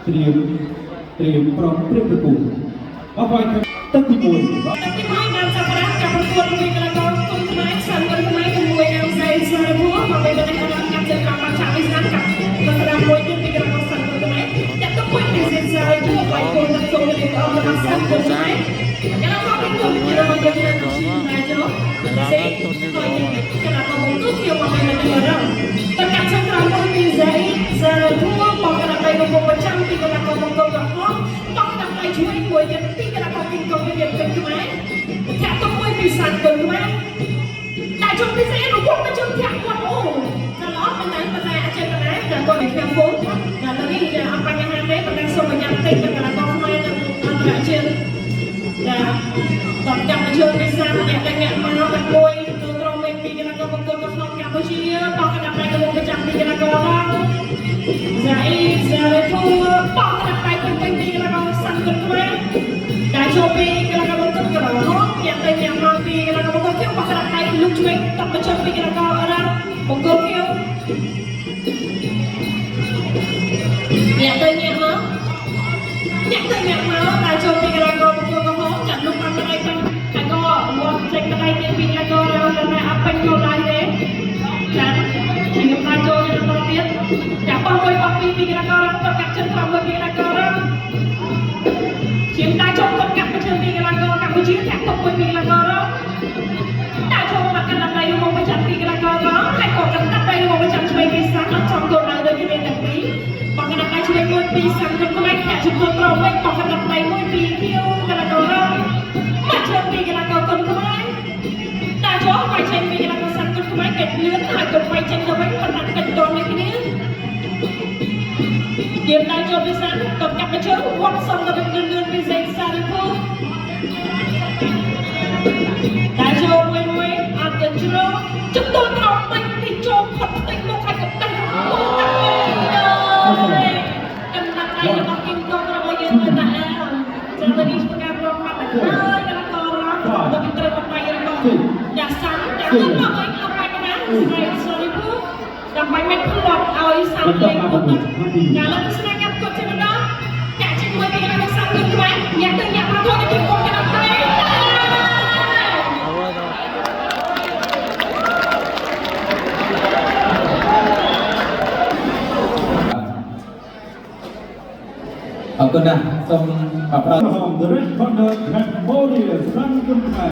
ត្រៀមត្រៀមព្រមព្រៀបប្រគួតបាទវាយទឹកទី1បាទ ទឹកទី1បានចាប់ផ្ដើមការប្រកួតរវាងកីឡាករគុនខ្មែរសាន់គុនខ្មែរជាមួយនឹងសៃសារភួរមកពេលនេះដល់កាប់ជើងក្រោមបានឆាកវិស្រាមកាប់មកស្ដាំមួយទៀតពីកីឡាករសាន់គុនខ្មែរចាក់ទុកមួយពីសៃសារភួរវាយកូនទឹកចូលទៅអមរបស់សាន់គុនខ្មែរកីឡាករពីគុនជារបស់យើងនៅទីនេះចូលសេហើយកីឡាករបង្គោលខៀវមកពេលនេះដល់តកាប់ជើងក្រោមមួយពីសៃសារភួរបកកណ្ដាលដៃកំពុងប្រចាំពីកីឡាករបង្គោលក្រហមបកកណ្ដាលដៃជួយមួយទៀតពីកីឡាករគីងកងវិញគុនខ្មែរ ធាក់ទុកមួយពីសាន់គុនខ្មែរតែជុំពីស្អីរបស់មកជុំធាក់គាត់អូតែល្អប៉ុន្តែប៉ុន្តែអចេតនាតែគាត់មិនខាំពុំតែទៅនេះជាអត់បញ្ហាទេប៉ុន្តែសូមឲ្យញ៉ាំតិចដល់កីឡាករខ្មែរនិងអន្តរជាតិតែដល់ចាំមកជើងពីសាន់អ្នកតែអ្នកមកតែមួយទូត្រង់វិញពីកីឡាករបង្គោលក្នុងកម្ពុជាបោះកណ្ដាប់ដៃកំពុងប្រចាំពីកីឡាករដល់ ဇာអ៊ីဇာលេពូបោះកណ្ដាប់ដៃពេញពេញពីកីឡាករសាន់គុនខ្មែរ ដែលចូលពីកីឡាករបង្គោលក្រហមញាក់ទៅញាក់មកពីកីឡាករបង្គោលខៀវបោះកណ្ដាប់ដៃលុកឆ្វេងតបមកជើងពីកីឡាករអរ៉ាបង្គោលខៀវញាក់ទៅញាក់មកញាក់ទៅញាក់មកដែលចូលពីកីឡាករបង្គោលក្រហមចាក់លុកបានដៃទៅហើយក៏មាត់ចេញដៃទៀតពីកីឡាកររ៉ាតែអត់ពេញគោលដៅទេចាជាងផ្នែកចូលយ៉ាងបន្តទៀតចាក់បោះមួយបោះពីរពីកីឡាកររ៉ាទៅកាត់ជើងក្រោមមួយពីកីឡាកររ៉ា ជាងតាចូលគាត់កាត់មកជើងពីកីឡាករកម្ពុជាធាក់ទុកមួយពីកីឡាកររងតាចូលមកកណ្ដាប់ដៃមកប្រចាំពីកីឡាកររងហើយក៏កណ្ដាប់ដៃមកប្រចាំឆ្វេងពីសាំអត់ចំគោលដៅដូចគ្នាទាំងពីរបោះកណ្ដាប់ដៃឆ្វេងមួយពីសាំគុនខ្មែរធាក់ចំនួនត្រវិញបោះកណ្ដាប់ដៃមួយពីខៀវកីឡាកររងមកជើងពីកីឡាករគុនខ្មែរតាចូលវាយចេញពីកីឡាករសាំគុនខ្មែរកិច្ចលឿនហើយក៏វាយចេញទៅវិញប៉ុន្តែកិច្ចតនេះគ្នា យើងដើរចូលពីសានតបកាប់មកជើងវត្តសំទៅវិញលឿនលឿនពីសេងសារីភូតែចូលមួយមួយអត់ទៅជ្រោចំនួនត្រង់បាញ់ទីចូលផុតផ្ទៃមុខឲ្យកដាស់អូតាក់កំណាត់ដៃរបស់គីមកងរបស់យើងទៅតាចាំទៅនេះធ្វើការរងបាត់ទៅហើយកលករងទៅពីត្រូវបាត់ដៃរបស់យ៉ាសាំយ៉ាទៅមកអីអត់បាច់ណាស្រីសារីភូដើម្បីមិនធ្លាប់ឲ្យសាំ បន្ត លេង មក ពុទ្ធ ទី ចាលោកស្នេហ៍កាប់គាត់ជាម្ដងចាក់ជាមួយពីកណ្ដាលសាំគុនខ្មែរញាក់ទៅញាក់មកទៅទីគុំកណ្ដាលដៃ អរគុណណាស់សូមអរ ក្រហម The Red Corner Cambodia សាន់គុនខ្មែរ។